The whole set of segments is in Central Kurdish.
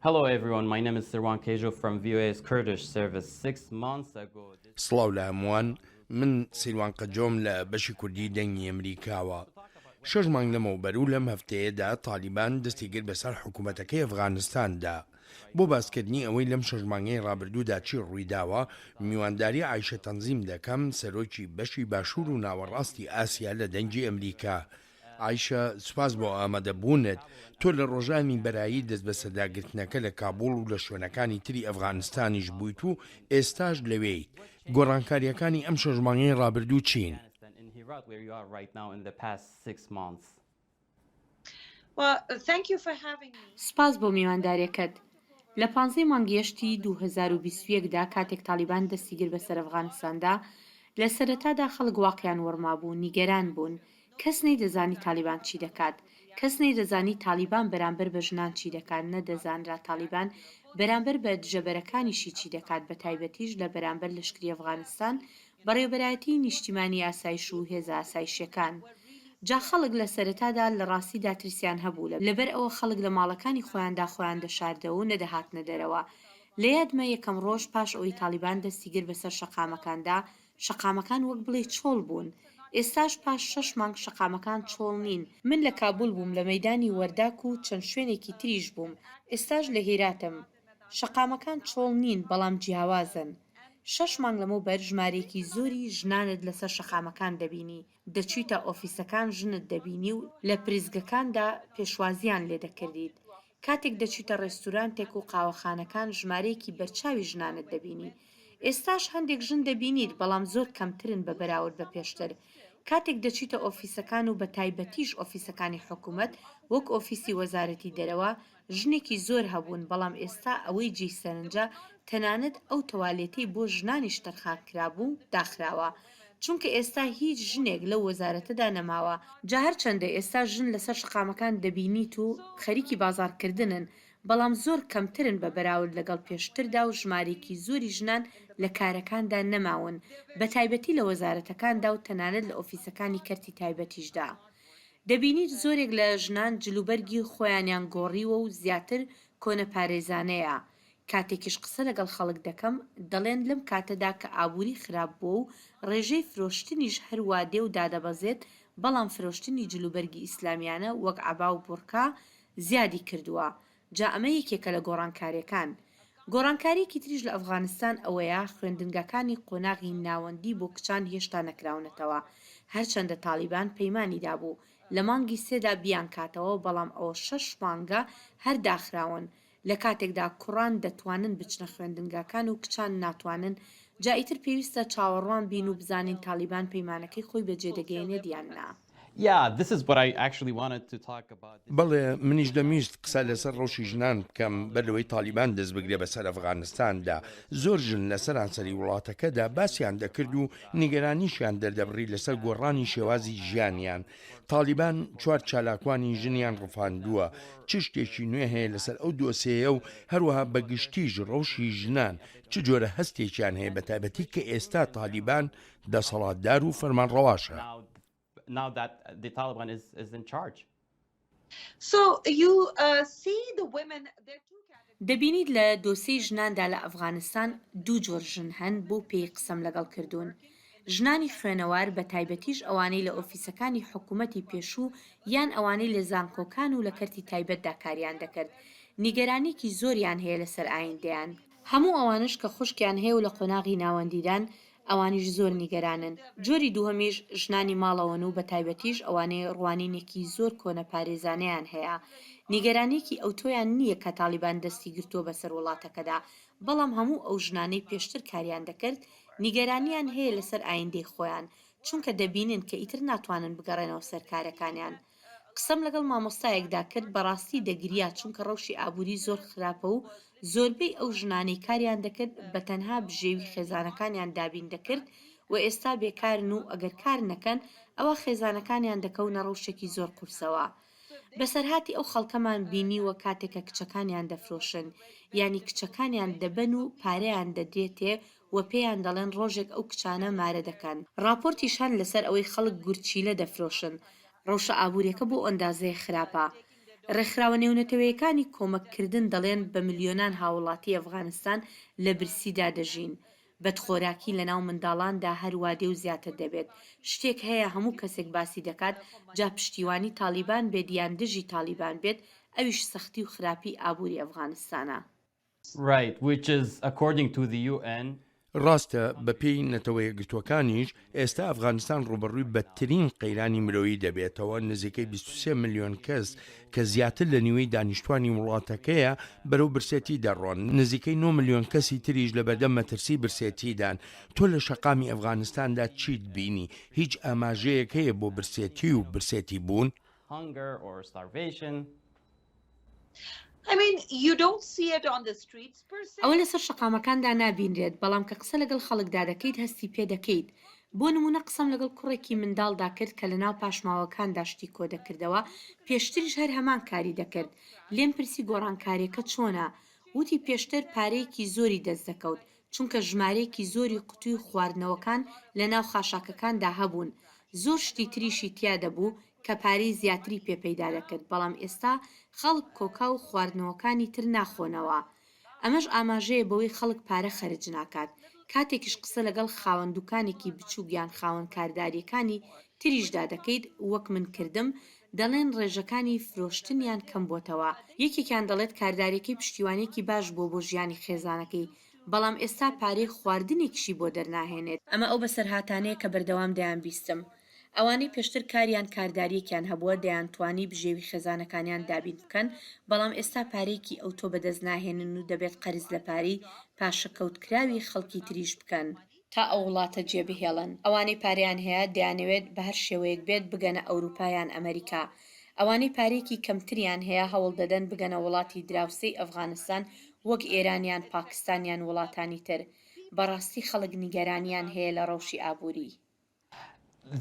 Hello everyone, my name is Sirwan Kejjo from VOA's Kurdish service. Six months ago, this... سڵاو لە هەمووان، من سیروان قەجۆم لە بەشی کوردی دەنگی ئەمریکاوە. شەش مانگ لەمەوبەر و لەم هەفتەیەدا تالیبان دەستی گرت بەسەر حکوومەتەکەی ئەفغانستاندا. بۆ باسکردنی ئەوەی لەم شەش مانگەی ڕابردوودا چی ڕوویداوە، میوانداری عایشە تەنزیم دەکەم، سەرۆکی بەشی باشوور و ناوەڕاستی ئاسیا لە دەنگی ئەمریکا. عایشە، سوپاس بۆ ئامادەبوونت. تۆ لە ڕۆژانی بەرایی دەستبەسەرداگرتنەکە لە کابوڵ و لە شوێنەکانی تری ئەفغانستانیش بوویت و ئێستاش لەوێیت. گۆڕانکارییەکانی ئەم شەش مانگەی ڕابردوو چین؟ سوپاس بۆ میوانداریەکەت. لە پانزەی مانگی هەشتی 2021 دا کاتێک تاڵیبان دەستی گرت بەسەر ئەفغانستاندا، لە سەرەتادا خەڵک واقیان وڕمابوو، نیگەران بوون. کەس نەیدەزانی تاڵیبان چی دەکات. کەس نەیدەزانی تاڵیبان بەرامبەر بە ژنان چی دەکات، نەدەزانرا تاڵیبان بەرامبەر بە دژەبەرەکانیشی چی دەکات، بەتایبەتیش لە بەرامبەر لەشکری ئەفغانستان بەڕێوەبەرایەتیی نیشتیمانیی ئاسایش و هێزە ئاسایشیەکان. جا خەڵک لە سەرەتادا لە ڕاستیدا ترسیان هەبوو، لەبەر ئەوە خەڵک لە ماڵەکانی خۆیاندا خۆیان دەشاردەوە و نەدەهاتنە دەرەوە. لە یادمە یەکەم ڕۆژ پاش ئەوەی تاڵیبان دەستی گرت بەسەر شەقامەکاندا، شەقامەکان وەک بڵێی چۆڵ بوون. ئێستاش پاش شەش مانگ شەقامەکان چۆڵ نین. من لە کابول بووم لە مەیدانی وەرداک و چەند شوێنێکی تریش بووم. ئێستاش لە هیراتم. شەقامەکان چۆڵ نین بەڵام جیاوازن. شەش مانگ لەمەوبەر ژمارەیەکی زۆری ژنانت لەسەر شەقامەکان دەبینی، دەچویتە ئۆفیسەکان ژنت دەبینی و لە پرسگەکاندا پێشوازیان لێدەکردیت. کاتێک دەچویتە ڕێستورانتێک و قاوەخانەکان ژمارەیەکی بەرچاوی ژنانت دەبینی. ئێستاش هەندێک ژن دەبینیت بەڵام زۆر کەمترن بە بەراورد بە پێشتر. کاتێک دەچیتە ئۆفیسەکان و بەتایبەتیش ئۆفیسەکانی حکومەت وەک ئۆفیسی وەزارەتی دەرەوە ژنێکی زۆر هەبوون، بەڵام ئێستا ئەوەی جێی سەرنجە تەنانەت ئەو تەوالێتەی بۆ ژنانیش تەرخان کرابوو داخراوە، چونکە ئێستا هیچ ژنێک لەو وەزارەتەدا نەماوە، جا هەرچەندە ئێستا ژن لەسەر شەقامەکان دەبینیت و خەریکی بازاڕکردنن، بەڵام زۆر کەمترن بە بەراورد لەگەڵ پێشتردا و ژمارەیەکی زۆری ژنان لە کارەکاندا نەماون، بەتایبەتی لە وەزارەتەکاندا و تەنانەت لە ئۆفیسەکانی کەرتی تایبەتیشدا. دەبینیت زۆرێک لە ژنان جلوبەرگی خۆیانیان گۆڕیوە و زیاتر کۆنەپارێزانەیە، کاتێکیش قسە لەگەڵ خەڵک دەکەم دەڵێن لەم کاتەدا کە ئابووری خراپ بووە و ڕێژەی فرۆشتنیش هەر وا دێ و دادەبەزێت بەڵام فرۆشتنی جلوبەرگی ئیسلامیانە وەک عەبا و بوڕکا زیادی کردووە جا ئەمە یەکێکە لە گۆڕانکاریەکان. گۆڕانکاریەکی تریش لە ئەفغانستان ئەوەیە خوێندنگاکانی قۆناغی ناوەندی بۆ کچان هێشتا نەکراونەتەوە، هەرچەندە تاڵیبان پەیمانی دابوو لە مانگی سێدا بیانکاتەوە بەڵام ئەوە شەش مانگە هەر داخراون لە کاتێکدا کوڕان دەتوانن بچنە خوێندنگاکان و کچان ناتوانن، جا ئیتر پێویستە چاوەڕوان بین و بزانین تاڵیبان پەیمانەکەی خۆی بەجێدەگەیەنێت یان نا. بەڵێ، منیش دەمویست قسە لەسەر ڕەوشی ژنان بکەم، بەر لەوەی تالیبان دەست بگرێ بەسەر ئەفغانستاندا، زۆر ژن لە سەرانسەری وڵاتەکەدا باسیان دەکرد و نیگەرانیشیان دەردەبڕی لەسەر گۆڕانی شێوازی ژیانیان. تالیبان چوار چالاکوانی ژنیان ڕفاندووە، چ شتێکی نوێ هەیە لەسەر ئەو دۆسێیە و هەروەها بە گشتیش ڕەوشی ژنان چ جۆرە هەستێکیان هەیە بەتایبەتی کە ئێستا تالیبان دەسەڵاتدار و فەرمانڕەواشە؟ now that the Taliban is, is in charge. So you uh, see the women, there are two categories. دەبینیت لە دۆسێی ژناندا لە ئەفغانستان دوو جۆر ژن هەن بەو پێی قسەم لەگەڵ کردوون. ژنانی خوێنەوار بە تایبەتیش ئەوانەی لە ئۆفیسەکانی حکومەتی پێشوو یان ئەوانەی لە زانکۆکان و لە کەرتی تایبەتدا کاریان دەکرد نیگەرانیەکی زۆریان هەیە لەسەر ئایندەیان. هەموو ئەوانەش کە خوشکیان هەیە و لە قۆناغی ناوەندیدان ئەوانیش زۆر نیگەرانن. جۆری دووهەمیش ژنانی ماڵەوەن و بەتایبەتیش ئەوانەی ڕوانینێکی زۆر کۆنەپارێزانەیان هەیە. نیگەرانییەکی ئەوتۆیان نییە کە تاڵیبان دەستی گرتووە بەسەر وڵاتەکەدا، بەڵام هەموو ئەو ژنانەی پێشتر کاریان دەکرد، نیگەرانییان هەیە لەسەر ئایندەی خۆیان، چونکە دەبینن کە ئیتر ناتوانن بگەڕێنەوە سەر کارەکانیان. قسەم لەگەڵ مامۆستایەکدا کرد بەڕاستی دەگریا چونکە ڕەوشی ئابوری زۆر خراپە و زۆربەی ئەو ژنانەی کاریان دەکرد بەتەنها بژێوی خێزانەکانیان دابین دەکرد و ئێستا بێکارن و ئەگەر کار نەکەن ئەوا خێزانەکانیان دەکەونە ڕەوشێکی زۆر قورسەوە. بەسەرهاتی ئەو خەڵکەمان بینیوە کاتێک کە کچەکانیان دەفرۆشن یانی کچەکانیان دەبەن و پارەیان دەدرێتێ و پێیان دەڵێن ڕۆژێک ئەو کچانە مارە دەکەن. ڕاپۆرتیش هەن لەسەر ئەوەی خەڵک گورچیلە دەفرۆشن، ڕەوشە ئابووریەکە بۆ ئەندازەیە خراپە. ڕێکخراوە نێونەتەوەیەکانی کۆمەک کردن دەڵێن بە ملیۆنان هاووڵاتی ئەفغانستان لە برسیدا دەژین. بەدخۆراکی لەناو منداڵاندا هەر وادێ و زیاتر دەبێت. شتێک هەیە هەموو کەسێک باسی دەکات، جا پشتیوانی تاڵیبان بێت یان دژی تاڵیبان بێت، ئەویش سەختی و خراپی ئابووری ئەفغانستانە. Right, which is according to the UN. ڕاستە، بەپێی نەتەوەیەکگرتووەکانیش، ئێستا ئەفغانستان ڕووبەڕووی بەدترین قەیرانی مرۆیی دەبێتەوە، نزیکەی 23 ملیۆن کەس کە زیاتر لە نیوەی دانیشتوانی وڵاتەکەیە بەرەو برسێتی دەڕۆن، نزیکەی 9 ملیۆن کەسی تریش لەبەردەم مەترسی برسێتیدان. تۆ لە شەقامی ئەفغانستاندا چیت بینی؟ هیچ ئاماژەیەک هەیە بۆ برسێتی و برسێتیبوون؟ Hunger or starvation. ئەوە لەسەر شەقامەکاندا نابینرێت، بەڵام کە قسە لەگەڵ خەڵکدا دەکەیت هەستی پێ دەکەیت. بۆ نموونە قسەم لەگەڵ کوڕێکی منداڵدا کرد کە لەناو پاشماوەکاندا شتی کۆدەکردەوە، پێشتریش هەر هەمان کاری دەکرد. لێم پرسی گۆڕانکارییەکە چۆنە؟ وتی پێشتر پارەیەکی زۆری دەست دەکەوت، چونکە ژمارەیەکی زۆری قوتووی خواردنەوەکان لەناو خاشاکەکاندا هەبوون، زۆر شتی تریشی تیا دەبوو کە پارەی زیاتری پێ پەیدا دەکرد، بەڵام ئێستا خەڵک کۆکا و خواردنەوەکانی تر ناخۆنەوە. ئەمەش ئاماژەیە بەوەی خەڵک پارە خەرج ناکات. کاتێکیش قسە لەگەڵ خاوەن دوکانێکی بچووک یان خاوەن کاردارییەکانی تریشدا دەکەیت وەک من کردم، دەڵێن ڕێژەکانی فرۆشتنیان کەمبۆتەوە. یەکێکیان دەڵێت کارداریەکەی پشتیوانیەکی باش بووە بۆ ژیانی خێزانەکەی، بەڵام ئێستا پارەی خواردنێکیشی بۆ دەرناهێنێت. ئەمە ئەو بەسەرهاتانەیە کە بەردەوام دەیانبیستم. ئەوانەی پێشتر کار یان کاردارییەکیان هەبووە دەیانتوانی بژێوی خێزانەکانیان دابین بکەن، بەڵام ئێستا پارەیەکی ئەوتۆ بەدەست ناهێنن و دەبێت قەرز لە پارەی پاشەکەوتکراوی خەڵکی تریش بکەن. تا ئەو وڵاتە جێبهێڵن. ئەوانەی پارەیان هەیە دەیانەوێت بە هەر شێوەیەک بێت بگەنە ئەوروپا یان ئەمەریکا. ئەوانەی پارەیەکی کەمتریان هەیە هەوڵدەدەن بگەنە وڵاتی دراوسێی ئەفغانستان وەک ئێران یان پاکستان یان وڵاتانی تر. بەڕاستی خەڵک نیگەرانیان هەیە لە ڕەوشی ئابووری.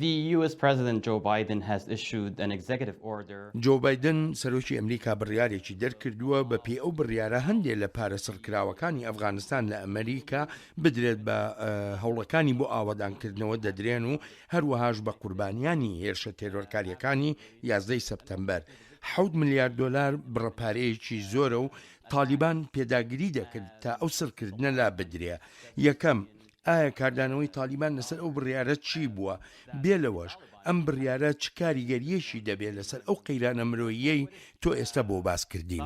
The US President Joe Biden has issued an executive order. جۆ بایدن، سەرۆکی ئەمریکا بڕیارێکی دەرکردووە، بەپێی ئەو بڕیارە هەندێ لە پارە سڕکراوەکانی ئەفغانستان لە ئەمریکا بدرێت بە هەوڵەکانی بۆ ئاوەدانکردنەوە دەدرێن و هەروەهاش بە قوربانیانی هێرشە تێرۆرکارییەکانی یازدەی سەپتەمبەر. حەوت ملیار دۆلار بڕە پارەیەکی زۆرە و تالیبان پێداگری دەکرد تا ئەو سڕکردنە لابدرێ. یەکەم، ئایا کاردانەوەی تالیبان لەسەر ئەو بڕیارە چی بووە؟ بێ لەوەش، ئەم بڕیارە چ کاریگەرییەکی دەبێت لەسەر ئەو قەیرانە مرۆییەی تۆ ئێستا بۆ باس کردین؟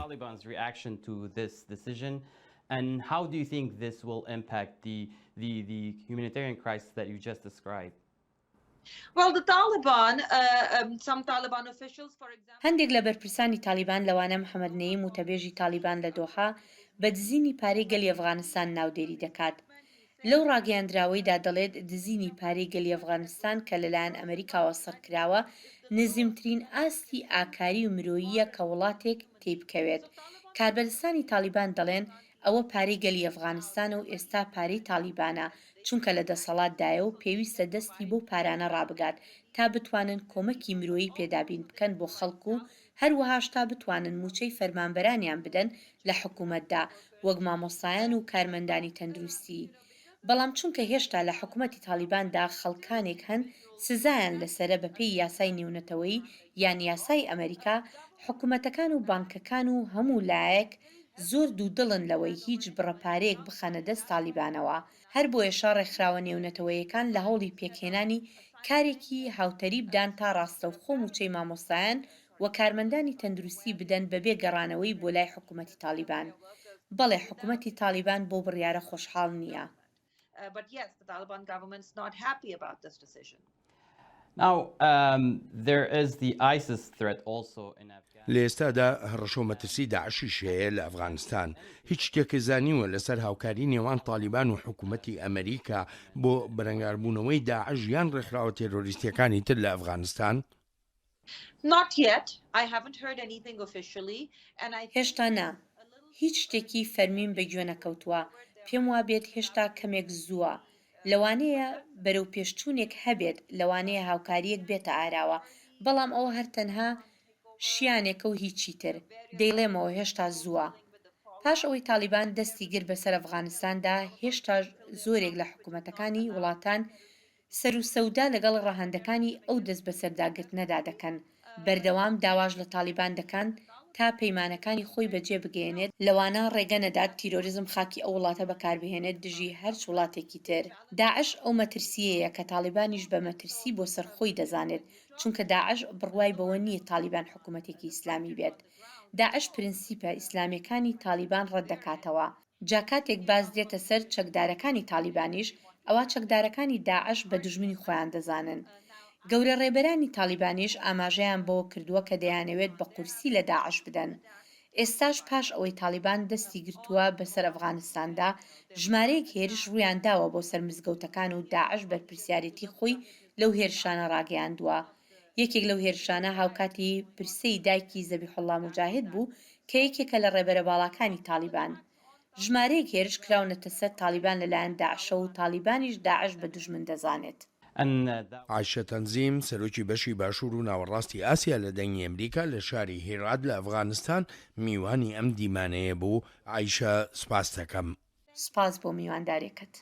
هەندێک لە بەرپرسانی تاڵیبان لەوانە محەمەد نەییم وتەبێژی تاڵیبان لە دۆحە بە دزینی پارەی گەلی ئەفغانستان ناودێری دەکات. لەو ڕاگەیاندراوەیدا دەڵێت دزینی پارەی گەلی ئەفغانستان کە لەلایەن ئەمریکاوە سڕکراوە نزمترین ئاستی ئاکاری و مرۆییە کە وڵاتێک تێی بکەوێت. کاربەدەستانی تاڵیبان دەڵێن ئەوە پارەی گەلی ئەفغانستانە و ئێستا پارەی تاڵیبانە، چونکە لە دەسەڵاتدایە و پێویستە دەستی بەو پارانە ڕابگات تا بتوانن کۆمەکی مرۆیی پێ دابین بکەن بۆ خەڵک و هەروەهاش تا بتوانن مووچەی فەرمانبەرانیان بدەن لە حکومەتدا وەک مامۆستایان و کارمەندانی تەندروستی. بەڵام چونکە هێشتا لە حکومەتی تاڵیباندا خەڵکانێک هەن سزایان لەسەرە بەپێی یاسای نێونەتەوەیی یان یاسای ئەمەریکا، حکومەتەکان و بانکەکان و هەموو لایەک زۆر دوودڵن لەوەی هیچ بڕە پارەیەک بخەنە دەست تاڵیبانەوە، هەر بۆیەشە ڕێکخراوە نێونەتەوەیەکان لە هەوڵی پێکهێنانی کارێکی هاوتەریبدان تا ڕاستەوخۆ مووچەی مامۆستایان و کارمەندانی تەندروستی بدەن بەبێ گەڕانەوەی بۆ لای حکومەتی تاڵیبان. بەڵێ حکومەتی تاڵیبان بەو بڕیارە خۆشحاڵ نییە. لە ئێستادا هەڕەشە و مەترسی داعشیش هەیە لە ئەفغانستان. هیچ شتێکت زانیوە لەسەر هاوکاری نێوان تاڵیبان و حکومەتی ئەمریکا بۆ بەرەنگاربوونەوەی داعش یان ڕێکخراوە تێرۆریستییەکانی تر لە ئەفغانستان؟ هێشتا نا. هیچ شتێکی فەرمیم بە گوێ نەکەوتووە. پێم وابێت هێشتا کەمێک زووە. لەوانەیە بەرەوپێشچوونێک هەبێت، لەوانەیە هاوکارییەک بێتە ئاراوە، بەڵام ئەوە هەر تەنها شیانێکە و هیچی تر. دەیڵێمەوە هێشتا زووە. پاش ئەوەی تاڵیبان دەستی گرت بەسەر ئەفغانستاندا، هێشتاش زۆرێک لە حکومەتەکانی وڵاتان سەروسەودا لەگەڵ ڕەهەندەکانی ئەو دەستبەسەرداگرتنەدا دەکەن، بەردەوام داواش لە تاڵیبان دەکەن. تا پەیمانەکانی خۆی بەجێ بگەیەنێت، لەوانە ڕێگە نەدات تیرۆریزم خاکی ئەو وڵاتە بەکاربهێنێت دژی هەرچ وڵاتێکی تر. داعش ئەو مەترسییەیە کە تاڵیبانیش بە مەترسی بۆ سەر خۆی دەزانێت، چونکە داعش بڕوای بەوە نییە تاڵیبان حکومەتێکی ئیسلامی بێت. داعش پرنسیپە ئیسلامییەکانی تاڵیبان ڕەتدەکاتەوە. جا کاتێک باس دێتە سەر چەکدارەکانی تاڵیبانیش، ئەوا چەکدارەکانی داعش بە دوژمنی خۆیان دەزانن. گەورە ڕێبەرانی تاڵیبانیش ئاماژەیان بەوە کردووە کە دەیانەوێت بە قورسی لە داعش بدەن. ئێستاش پاش ئەوەی تاڵیبان دەستی گرتووە بەسەر ئەفغانستاندا، ژمارەیەک هێرش ڕوویان داوە بۆ سەر مزگەوتەکان و داعش بەرپرسیارێتی خۆی لەو هێرشانە ڕاگەیاندووە. یەکێک لەو هێرشانە هاوکاتی پرسەی دایکی زەبیحوڵڵا موجاهید بوو کە یەکێکە لە ڕێبەرە باڵاکانی تاڵیبان. ژمارەیەک هێرش کراونەتە سەر تاڵیبان لەلایەن داعشەوە و تاڵیبانیش داعش بە دوژمن دەزانێت. عایشە تەنزیم، سەرۆکی بەشی باشوور و ناوەڕاستی ئاسیا لە دەنگی ئەمریکا لە شاری هیرات لە ئەفغانستان میوانی ئەم دیمانەیە بوو. عایشە سوپاستەکەم. سوپاس بۆ میواندارێکەت.